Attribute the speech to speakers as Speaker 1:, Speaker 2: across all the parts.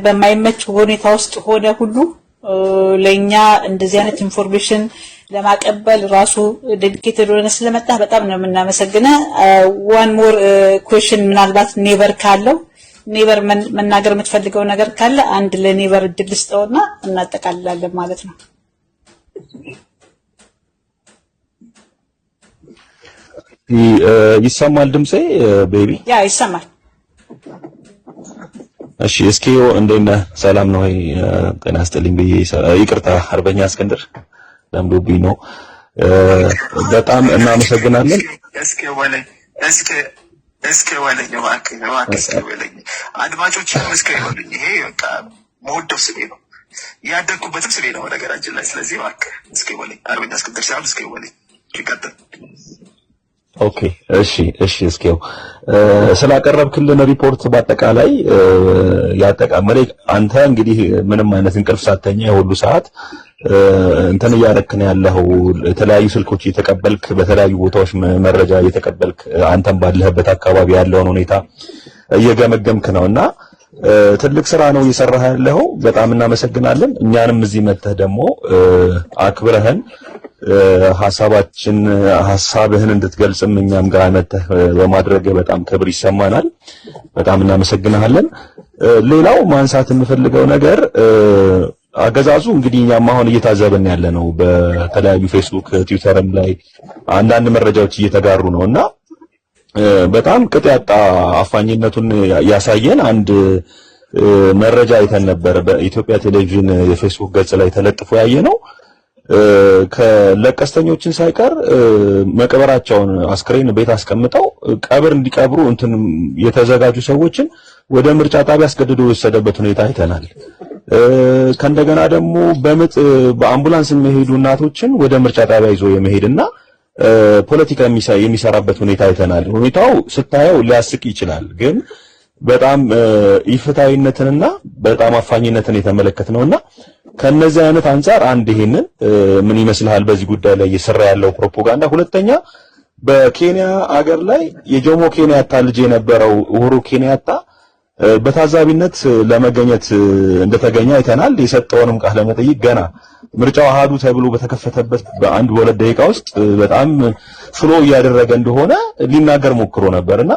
Speaker 1: በማይመች ሁኔታ ውስጥ ሆነ ሁሉ ለእኛ እንደዚህ አይነት information ለማቀበል ራሱ dedicated ሆነ ስለመጣ በጣም ነው የምናመሰግነው። One more question፣ ምናልባት ኔቨር ካለው፣ ኔቨር መናገር የምትፈልገው ነገር ካለ አንድ ለኔቨር እድል ስጠውና እናጠቃልላለን ማለት ነው።
Speaker 2: ይሰማል ድምጼ ቤቢ?
Speaker 1: Yeah፣ ይሰማል።
Speaker 2: እሺ፣ እስኪ እንዴት ነህ? ሰላም ነው ወይ? ጤና ይስጥልኝ ብዬ ይቅርታ፣ አርበኛ እስክንድር ለምዶብኝ ነው። በጣም እናመሰግናለን።
Speaker 3: እስኪ በለኝ፣ እስኪ እስኪ በለኝ እባክህ፣ እባክህ እስኪ በለኝ። አድማጮችም እስኪ ይበሉኝ። ይሄ በቃ መወደው ስሜ ነው፣ ያደግኩበትም ስሜ ነው በነገራችን ላይ። ስለዚህ እባክህ እስኪ በለኝ፣ አርበኛ እስክንድር ሳይሆን እስኪ በለኝ። ይቀጥል።
Speaker 2: Okay፣ እሺ፣ እስኪው ስላቀረብክልን ሪፖርት በአጠቃላይ ያጠቃመረ አንተ እንግዲህ ምንም አይነት እንቅልፍ ሳተኛ የሁሉ ሰዓት እንትን እያረክ ነው ያለኸው። የተለያዩ ስልኮች እየተቀበልክ፣ በተለያዩ ቦታዎች መረጃ እየተቀበልክ፣ አንተም ባለህበት አካባቢ ያለውን ሁኔታ እየገመገምክ ነውና ትልቅ ስራ ነው እየሰራህ ያለኸው። በጣም እናመሰግናለን። እኛንም እዚህ መተህ ደግሞ አክብረህን ሀሳባችን ሀሳብህን እንድትገልጽም እኛም ጋር መተህ በማድረግ በጣም ክብር ይሰማናል። በጣም እናመሰግናለን። ሌላው ማንሳት የምፈልገው ነገር አገዛዙ እንግዲህ እኛም አሁን እየታዘብን ያለ ነው። በተለያዩ ፌስቡክ፣ ትዊተርም ላይ አንዳንድ መረጃዎች እየተጋሩ ነው እና በጣም ቅጥ ያጣ አፋኝነቱን ያሳየን አንድ መረጃ አይተን ነበር። በኢትዮጵያ ቴሌቪዥን የፌስቡክ ገጽ ላይ ተለጥፎ ያየ ነው። ከለቀስተኞችን ሳይቀር መቅበራቸውን አስክሬን ቤት አስቀምጠው ቀብር እንዲቀብሩ እንትን የተዘጋጁ ሰዎችን ወደ ምርጫ ጣቢያ አስገድዶ የወሰደበት ሁኔታ አይተናል። ከእንደገና ደግሞ በምጥ በአምቡላንስ የሚሄዱ እናቶችን ወደ ምርጫ ጣቢያ ይዞ የመሄድና ፖለቲካ የሚሰራበት ሁኔታ አይተናል። ሁኔታው ስታየው ሊያስቅ ይችላል፣ ግን በጣም ኢፍትሐዊነትንና በጣም አፋኝነትን የተመለከት ነውና ከነዚህ አይነት አንጻር አንድ ይሄንን ምን ይመስልሃል በዚህ ጉዳይ ላይ እየሰራ ያለው ፕሮፓጋንዳ? ሁለተኛ፣ በኬንያ አገር ላይ የጆሞ ኬንያታ ልጅ የነበረው ኡሁሩ ኬንያታ በታዛቢነት ለመገኘት እንደተገኘ አይተናል። የሰጠውንም ቃለ መጠይቅ ገና ምርጫው አሃዱ ተብሎ በተከፈተበት በአንድ በሁለት ደቂቃ ውስጥ በጣም flow እያደረገ እንደሆነ ሊናገር ሞክሮ ነበርና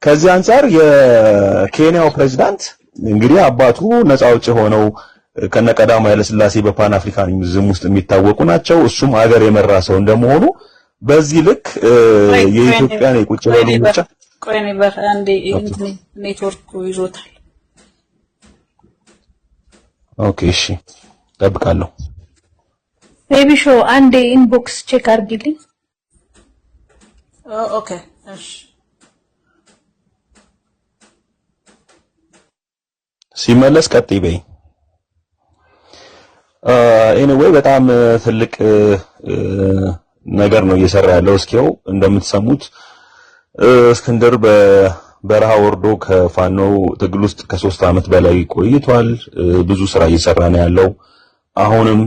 Speaker 2: ከዚህ አንጻር የኬንያው ፕሬዝዳንት እንግዲህ አባቱ ነፃ አውጪ ሆነው ከነቀዳማዊ ኃይለ ሥላሴ በፓን አፍሪካኒዝም ውስጥ የሚታወቁ ናቸው። እሱም አገር የመራ ሰው እንደመሆኑ በዚህ ልክ የኢትዮጵያን የቁጭ በሉ ምርጫ
Speaker 1: ቆይ ነበር፣ አንዴ ኔትወርኩ ይዞታል።
Speaker 2: Okay፣ እሺ፣ እጠብቃለሁ።
Speaker 4: ቤቢ ሾ፣ አንዴ inbox check አድርጊልኝ።
Speaker 1: Okay፣ እሺ።
Speaker 2: ሲመለስ ቀጥይ በይ። Anyway፣ በጣም ትልቅ ነገር ነው እየሰራ ያለው። እስኪው እንደምትሰሙት እስክንድር በበረሃ ወርዶ ከፋኖ ትግል ውስጥ ከ3 ዓመት በላይ ቆይቷል። ብዙ ስራ እየሰራ ነው ያለው። አሁንም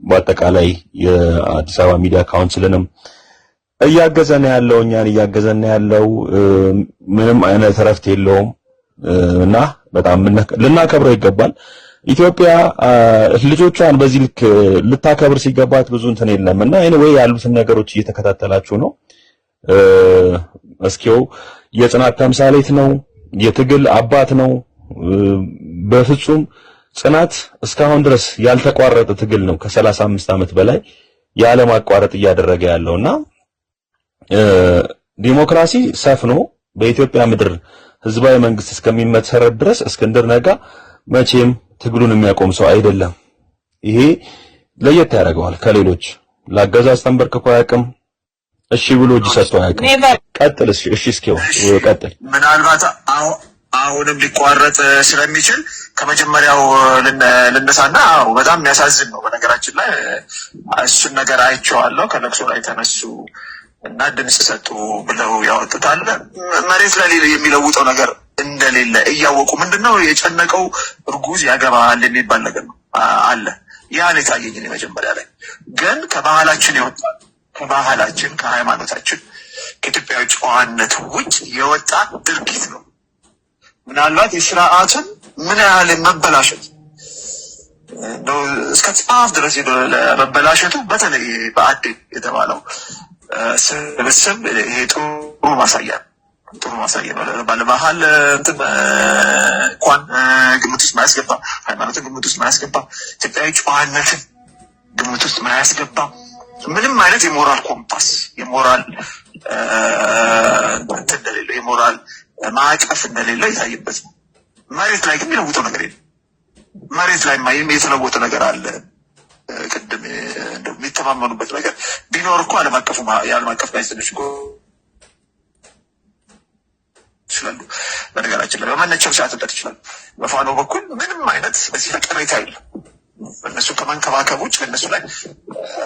Speaker 2: በአጠቃላይ የአዲስ አበባ ሚዲያ ካውንስልንም እያገዘ ነው ያለው፣ እኛን እያገዘ ነው ያለው። ምንም አይነት እረፍት የለውም እና በጣም ልናከብረው ይገባል። ኢትዮጵያ ልጆቿን በዚህ ልክ ልታከብር ሲገባት ብዙ እንትን የለም እና anyway ያሉትን ነገሮች እየተከታተላችሁ ነው። እስኪው የጽናት ተምሳሌት ነው፣ የትግል አባት ነው። በፍጹም ጽናት እስካሁን ድረስ ያልተቋረጠ ትግል ነው ከ35 ዓመት በላይ ያለማቋረጥ እያደረገ ያለውና ዲሞክራሲ ሰፍኖ በኢትዮጵያ ምድር ህዝባዊ መንግስት እስከሚመሰረት ድረስ እስክንድር ነጋ መቼም ትግሉን የሚያቆም ሰው አይደለም። ይሄ ለየት ያደርገዋል ከሌሎች። ለአገዛዝ ተንበርክኮ አያውቅም። እሺ ብሎ እጅ ሰጥቶ አያውቅም። ቀጥል። እሺ፣ እሺ፣ እስኪ ቀጥል።
Speaker 3: ምናልባት አሁንም ሊቋረጥ ስለሚችል ከመጀመሪያው ልነሳና፣ አዎ፣ በጣም የሚያሳዝን ነው። በነገራችን ላይ እሱን ነገር አይቼዋለሁ። ከለቅሶ ላይ ተነሱ እና ድምፅ ሰጡ ብለው ያወጡታል። መሬት ላይ የሚለውጠው ነገር እንደሌለ እያወቁ ምንድነው የጨነቀው እርጉዝ ያገባል የሚባል ነገር ነው አለ። ያን የታየኝ እኔ መጀመሪያ ላይ ግን ከባህላችን የወጣ፣ ከባህላችን፣ ከሃይማኖታችን፣ ከኢትዮጵያዊ ጨዋነት ውጭ የወጣ ድርጊት ነው። ምናልባት የስርዓቱን ምን ያህል መበላሸት እንደው እስከ ጫፍ ድረስ ሄዶ ለመበላሸቱ በተለይ ብአዴን የተባለው ስብስብ ይሄ ጥሩ ማሳያ ነው። ጥሩ ማሳያ ነው። ባለባህል እንትን እንኳን ግምት ውስጥ ማያስገባ፣ ሃይማኖትን ግምት ውስጥ ማያስገባ፣ ኢትዮጵያዊ ጨዋነትን ግምት ውስጥ ማያስገባ፣ ምንም አይነት የሞራል ኮምፓስ፣ የሞራል እንትን እንደሌለው፣ የሞራል ማዕቀፍ እንደሌለው የታየበት ነው። መሬት ላይ ግን የሚለውጠው ነገር የለም። መሬት ላይ የተለወጠ ነገር አለ። ቅድም እንደው የሚተማመኑበት ነገር ቢኖር እኮ ዓለም አቀፉ የዓለም አቀፍ ጋዜጠኞች እኮ ይችላሉ። በነገራችን ላይ በማናቸውም ሰዓት መምጣት ይችላሉ። በፋኖ በኩል ምንም አይነት በዚህ ላይ ቅሬታ የለም። እነሱ ከመንከባከብ ውጭ በእነሱ ላይ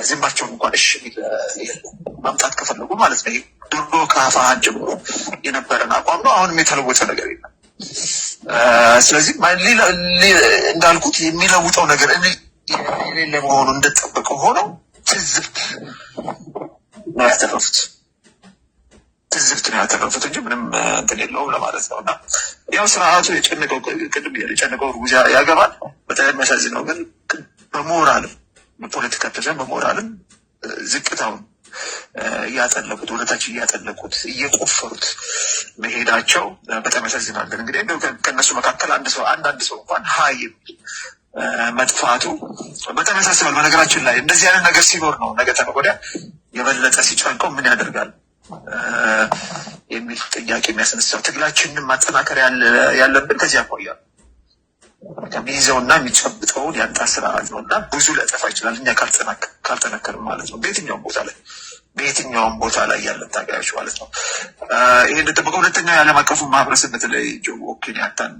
Speaker 3: ዝንባቸውን እንኳን እሺ የሚል የለም። መምጣት ከፈለጉ ማለት ነው። ድሮ ከአፋሕድ ጀምሮ የነበረን አቋም ነው። አሁንም የተለወጠ ነገር የለም። ስለዚህ እንዳልኩት የሚለውጠው ነገር የሌለ መሆኑ እንደተጠበቀ ሆኖ ትዝብት ነው ያተረፉት። ትዝብት ነው ያተረፉት እንጂ ምንም እንትን የለውም ለማለት ነው። እና ያው ስርዓቱ የጨነቀው ቅድም የጨነቀው እርጉዝ ያገባል። በጣም የሚያሳዝነው ግን በሞራልም በፖለቲካ ብቻ በሞራልም ዝቅታውን እያጠለቁት፣ ወደታች እያጠለቁት፣ እየቆፈሩት መሄዳቸው በጣም ያሳዝናል። እንግዲህ እንደው ከእነሱ መካከል አንድ ሰው አንዳንድ ሰው እንኳን ሀይ የሚል መጥፋቱ በጣም ያሳስባል። በነገራችን ላይ እንደዚህ አይነት ነገር ሲኖር ነው ነገ ተነገ ወዲያ የበለጠ ሲጨንቀው ምን ያደርጋል የሚል ጥያቄ የሚያስነሳው። ትግላችንን ማጠናከር ያለብን ከዚህ አኳያ ነው። የሚይዘውና የሚጨብጠውን ያጣ ስርዓት ነው እና ብዙ ሊያጠፋ ይችላል እኛ ካልጠነከርን ማለት ነው። በየትኛውም ቦታ ላይ ያለን ታጋዮች ማለት ነው። ይሄ እንደጠበቀ ሁለተኛው የዓለም አቀፉ ማህበረሰብ በተለይ ጆሞ ኬንያታን፣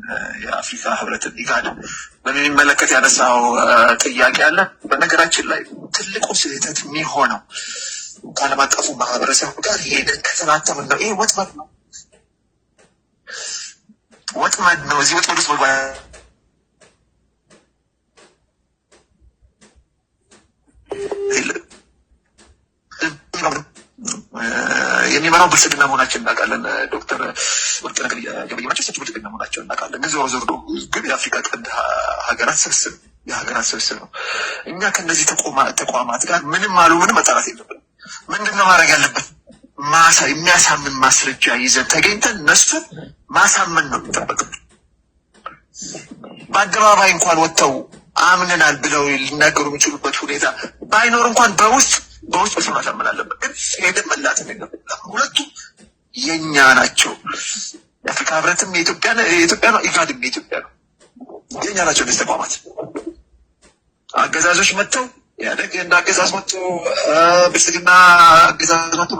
Speaker 3: የአፍሪካ ህብረትን፣ ኢጋድ በሚመለከት ያነሳው ጥያቄ አለ። በነገራችን ላይ ትልቁ ስህተት የሚሆነው ከዓለም አቀፉ ማህበረሰብ ጋር ሄደን ከተላተምን ነው። ይሄ ወጥመድ ነው፣ ወጥመድ ነው። እዚህ ወጥመድ ውስጥ መግባት የለብንም። የሚመራው ብልጽግና መሆናችን እናውቃለን። ዶክተር ወርቅነህ ገበየሁ ናቸው። እሳቸው ብልጽግና መሆናቸው እናውቃለን። ግን ዞሮ ዞሮ ግን የአፍሪካ ቀንድ ሀገራት ስብስብ የሀገራት ስብስብ ነው። እኛ ከእነዚህ ተቋማት ጋር ምንም አሉ ምንም መጣላት የለብንም። ምንድን ነው ማድረግ ያለብን? የሚያሳምን ማስረጃ ይዘን ተገኝተን እነሱን ማሳመን ነው የሚጠበቅብን። በአደባባይ እንኳን ወጥተው አምነናል ብለው ሊናገሩ የሚችሉበት ሁኔታ ባይኖር እንኳን በውስጥ በውስጥ በስም ማሳመን አለብን። ግን ሄደን መላትም የለብንም። ሁለቱም የእኛ ናቸው። የአፍሪካ ህብረትም የኢትዮጵያ ነው፣ ኢጋድም የኢትዮጵያ ነው። የእኛ ናቸው እነዚህ ተቋማት። አገዛዞች መጥተው፣ ኢህአዴግ እንደ አገዛዝ መጥቶ፣ ብልጽግና አገዛዝ መጥቶ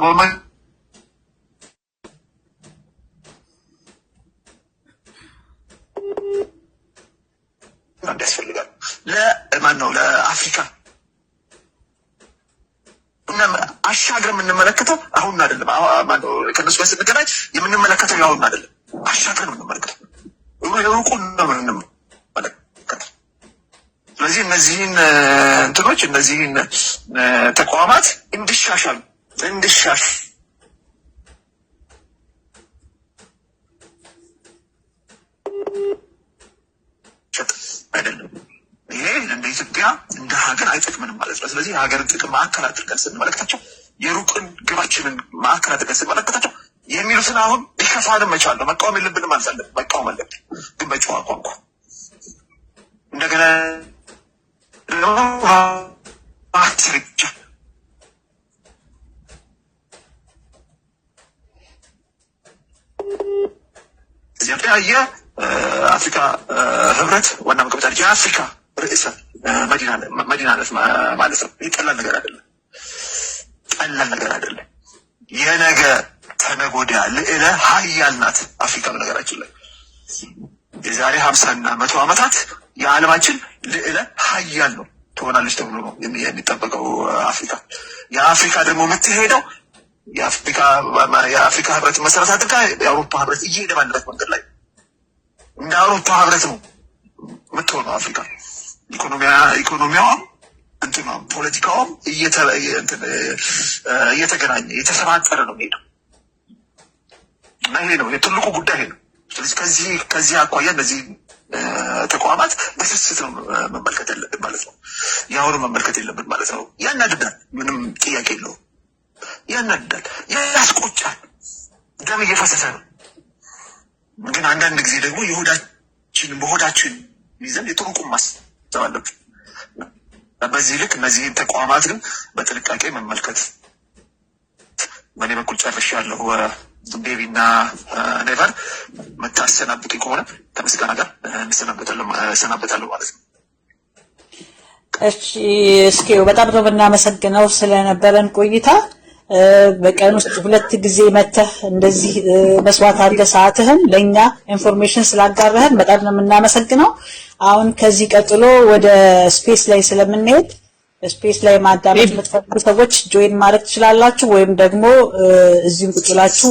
Speaker 3: ያስፈልጋል። ለማን ነው? ለአፍሪካ እና አሻግረን የምንመለከተው አሁን አይደለም። ማነው ከእነሱ ጋር ስንገናኝ የምንመለከተው የአሁን አይደለም። አሻግረን የምንመለከተው ሩቁን ነው የምንመለከተው። ስለዚህ እነዚህን እንትኖች፣ እነዚህን ተቋማት እንዲሻሻሉ እንዲሻሻሉ አይደለም። ይሄ እንደ ኢትዮጵያ እንደ ሀገር አይጠቅምንም ማለት ነው። ስለዚህ የሀገርን ጥቅም ማዕከል አድርገን ስንመለከታቸው፣ የሩቅን ግባችንን ማዕከል አድርገን ስንመለከታቸው የሚሉትን አሁን ቢከፋንም መቻል ነው። መቃወም የለብንም ማለት አለብን። መቃወም አለብን፣ ግን በጨዋ ቋንቋ፣ እንደገና ደግሞ ማስረጃ። የአፍሪካ ህብረት ዋና መቀመጫ ነች። የአፍሪካ ርዕሰ መዲና ናት ማለት ነው። ይህ ቀላል ነገር አይደለም። ቀላል ነገር አይደለም። የነገ ተነገ ወዲያ ልዕለ ሀያል ናት አፍሪካ። በነገራችን ላይ የዛሬ 50ና 100 ዓመታት የዓለማችን ልዕለ ሀያል ነው ትሆናለች ተብሎ ነው የሚጠበቀው አፍሪካ። የአፍሪካ ደግሞ የምትሄደው የአፍሪካ ህብረት መሰረት አድርጋ የአውሮፓ ህብረት እየሄደ ባለበት መንገድ ላይ እንደ አውሮፓ ህብረት ነው የምትሆነው አፍሪካ። ኢኮኖሚያዋም እንትኗም ፖለቲካዋም እየተገናኘ እየተሰባጠረ ነው የሚሄደው እና ይሄ ነው ትልቁ ጉዳይ፣ ይሄ ነው። ስለዚህ ከዚህ አኳያ እነዚህ ተቋማት በስስት ነው መመልከት ያለብን ማለት ነው። የአሁኑ መመልከት የለብን ማለት ነው። ያናድዳል፣ ምንም ጥያቄ የለውም። ያናድዳል፣ ያስቆጫል። ደም እየፈሰሰ ነው። ግን አንዳንድ ጊዜ ደግሞ የሆዳችን በሆዳችን ይዘን የጥሩቁን ማሰብ አለብን። በዚህ ልክ እነዚህን ተቋማት ግን በጥንቃቄ መመልከት። በእኔ በኩል ጨርሻለሁ። ቤቢ እና ኔቨር የምታሰናብቱኝ ከሆነ ከምስጋና ጋር እሰናበታለሁ ማለት ነው።
Speaker 1: እሺ እስኪ በጣም ነው የምናመሰግነው ስለነበረን ቆይታ። በቀን ውስጥ ሁለት ጊዜ መተህ እንደዚህ መስዋዕት አድርገህ ሰዓትህን ለእኛ information ስላጋራህን በጣም ነው የምናመሰግነው። አሁን ከዚህ ቀጥሎ ወደ space ላይ ስለምንሄድ space ላይ ማዳመጥ የምትፈልጉ ሰዎች join ማድረግ ትችላላችሁ፣ ወይም ደግሞ እዚህም ቁጭ ብላችሁ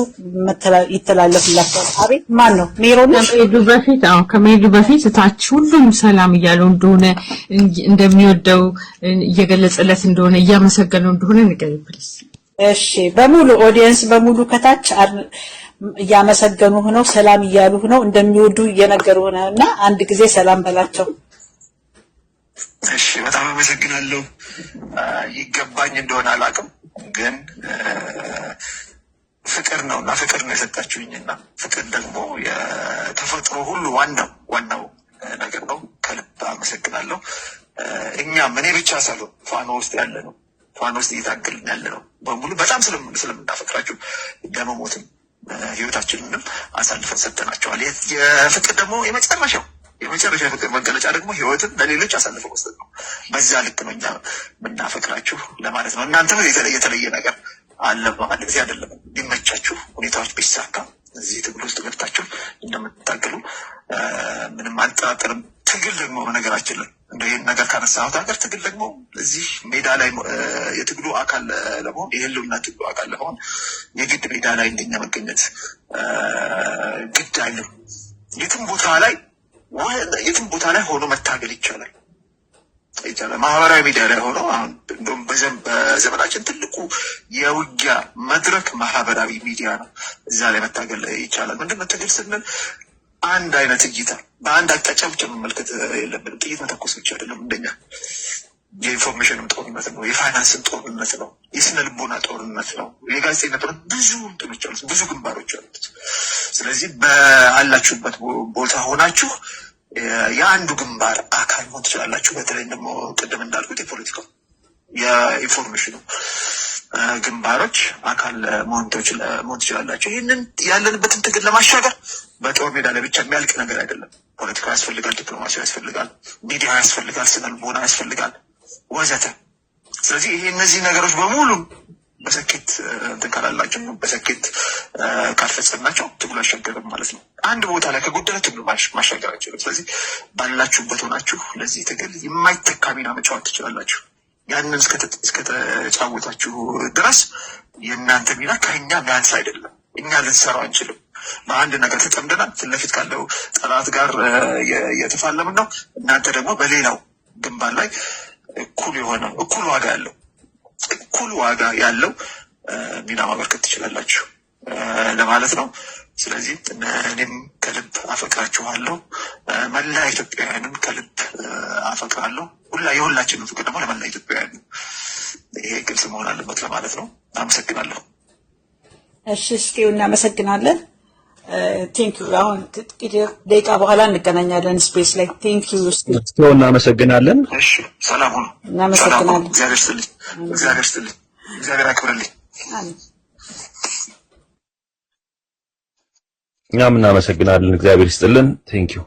Speaker 1: ይተላለፍላችኋል። አቤት፣ ማን ነው? ሜሮን ነሽ?
Speaker 5: ከመሄዱ በፊት፣ አዎ፣ ከመሄዱ በፊት እታች ሁሉም ሰላም እያለው እንደሆነ፣ እንደሚወደው እየገለጸለት እንደሆነ፣ እያመሰገነው እንደሆነ ንገሪ please።
Speaker 1: እሺ፣ በሙሉ audience በሙሉ ከታች እያመሰገኑ ነው፣ ሰላም እያሉ ነው፣ እንደሚወዱ እየነገሩ ነው። እና አንድ ጊዜ ሰላም በላቸው።
Speaker 3: እሺ፣ በጣም አመሰግናለሁ። ይገባኝ እንደሆነ አላውቅም፣ ግን ፍቅር ነው እና ፍቅር ነው የሰጣችሁኝ እና ፍቅር ደግሞ የተፈጥሮ ሁሉ ዋናው ዋናው ነገር ነው። ከልብ አመሰግናለሁ። እኛም እኔ ብቻ ሳልሆን ፋኖ ውስጥ ያለ ነው፣ ፋኖ ውስጥ እየታገልን ያለ ነው በሙሉ በጣም ስለምናፈቅራችሁ ለመሞትም ህይወታችንንም አሳልፈን ሰጥተናቸዋል። የፍቅር ደግሞ የመጨረሻው የመጨረሻ የፍቅር መገለጫ ደግሞ ህይወትን ለሌሎች አሳልፈው መስጠት ነው። በዛ ልክ ነው እኛ የምናፈቅራችሁ ለማለት ነው። እናንተ የተለየ ነገር አለ ማለት አይደለም። ቢመቻችሁ፣ ሁኔታዎች ቢሳካ እዚህ ትግል ውስጥ ገብታችሁ እንደምትታገሉ ምንም አልጠራጠርም። ትግል ደግሞ በነገራችን ላይ እንደ ይህን ነገር ካነሳሁት ሀገር ትግል ደግሞ እዚህ ሜዳ ላይ የትግሉ አካል ለመሆን፣ የህልውና ትግሉ አካል ለመሆን የግድ ሜዳ ላይ እንደኛ መገኘት ግድ አይልም። የትም ቦታ ላይ ሆኖ መታገል ይቻላል። ማህበራዊ ሚዲያ ላይ ሆኖ አሁን እንደውም በዘመናችን ትልቁ የውጊያ መድረክ ማህበራዊ ሚዲያ ነው። እዛ ላይ መታገል ይቻላል። ምንድነው ትግል ስንል አንድ አይነት እይታ በአንድ አቅጣጫ ብቻ መመልከት የለብንም። ጥይት መተኮስ ብቻ አይደለም። እንደኛ የ information ም ጦርነት ነው፣ የፋይናንስም ጦርነት ነው፣ የስነ ልቦና ጦርነት ነው፣ የጋዜጠኝነት ጦርነት፣ ብዙ እንትኖች አሉት፣ ብዙ ግንባሮች አሉት። ስለዚህ በአላችሁበት ቦታ ሆናችሁ የአንዱ ግንባር አካል መሆን ትችላላችሁ። በተለይ ደግሞ ቅድም እንዳልኩት የፖለቲካው፣ የ information ኑ ግንባሮች አካል መሆን ትችላላችሁ። ይህንን ያለንበትን ትግል ለማሻገር በጦር ሜዳ ላይ ብቻ የሚያልቅ ነገር አይደለም። ፖለቲካው ያስፈልጋል፣ ዲፕሎማሲው ያስፈልጋል፣ ሚዲያ ያስፈልጋል፣ ስነ ልቦና ያስፈልጋል፣ ወዘተ። ስለዚህ ይሄ እነዚህ ነገሮች በሙሉ በስኬት እንትን ካላላቸው፣ በስኬት ካልፈጸምናቸው ትግሉ አይሻገርም ማለት ነው። አንድ ቦታ ላይ ከጎደለ ትግሉ ማሻገር አይችልም። ስለዚህ ባላችሁበት ሆናችሁ ለዚህ ትግል የማይተካ ሚና መጫወት ትችላላችሁ። ያንን እስከተጫወታችሁ ድረስ የእናንተ ሚና ከኛ ሚያንስ አይደለም። እኛ ልንሰራው አንችልም። በአንድ ነገር ተጠምደናል። ፊት ለፊት ካለው ጠላት ጋር እየተፋለምን ነው። እናንተ ደግሞ በሌላው ግንባር ላይ እኩል የሆነ እኩል ዋጋ ያለው ሚና ማበርከት ትችላላችሁ ለማለት ነው። ስለዚህ እኔም ከልብ አፈቅራችኋለሁ። መላ ኢትዮጵያውያንን ከልብ አፈቅራለሁ። ሁላ የሁላችንም ፍቅር ደግሞ ለመላ ኢትዮጵያውያን ነው። ይሄ ግልጽ መሆን አለበት ለማለት ነው። አመሰግናለሁ።
Speaker 1: እሺ፣ እስኪ እናመሰግናለን። Thank you። አሁን ጥቂት ደቂቃ በኋላ እንገናኛለን space ላይ። Thank you።
Speaker 2: እስኪ እናመሰግናለን።
Speaker 3: እሺ፣ ሰላም ሁኑ።
Speaker 1: እናመሰግናለን።
Speaker 3: እግዚአብሔር ይስጥልኝ። እግዚአብሔር ይስጥልኝ። እግዚአብሔር ያክብርልኝ።
Speaker 1: አሜን።
Speaker 2: እኛም እናመሰግናለን። እግዚአብሔር ይስጥልን። Thank you።